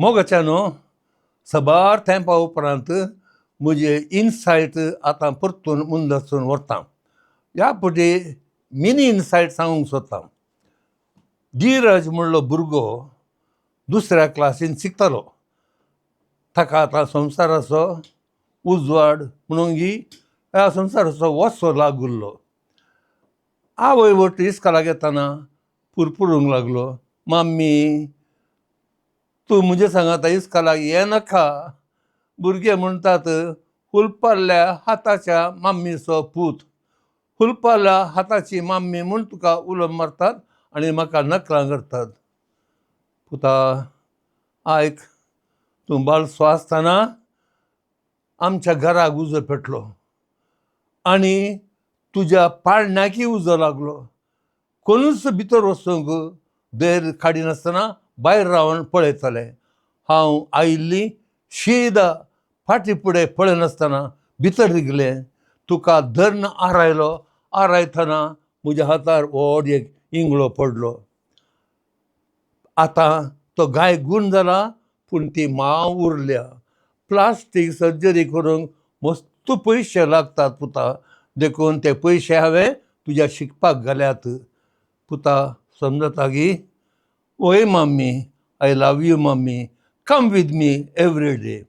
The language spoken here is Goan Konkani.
मोगाच्यानो, सबार तेंपा उपरांत म्हजे इनसायट आतां परतून मुंदरसून व्हरता. ह्या फावटी मिनी इनसायट सांगूंक सोदता. धीरज म्हणलो भुरगो दुसऱ्या क्लासीन शिकतालो. ताका आतां संवसाराचो उजवाड म्हणूंक ह्या संवसाराचो वसो लागुल्लो. आवय वट इस्कोलाक येतना पुरपुरूंक लागलो, माम्मी, तूं म्हजे सांगाता इस्कोलाक येनाका. भुरगे म्हणटात, हुलपाल्ल्या हाताच्या माम्मीचो पूत, हुलपाल्ल्या हाताची माम्मी म्हूण तुका उलो मारतात आनी म्हाका नकलां करतात. पुता, आयक, तूं बाळसो आसतना आमच्या घराक उजो पेटलो आनी तुज्या पाळण्याकय उजो लागलो. कोणूच भितर वचूंक धैर्य काडिनासतना भायर रावन पळयताले. हांव आयिल्ली शीदा फाटी फुडें पळयनासतना भितर रिगलें. तुका धरून आरायलो. आरायतना म्हज्या हातार व्हड एक इंगळो पडलो. आतां तो घाय गूण जाला, पूण ती माव उरल्या. प्लास्टीक सर्जरी करूंक मस्त पयशे लागतात पुता, देखून ते पयशे हांवें तुज्या शिकपाक घाल्यात. पुता, समजता गी? वय mummy, I love you mummy, come with me every day.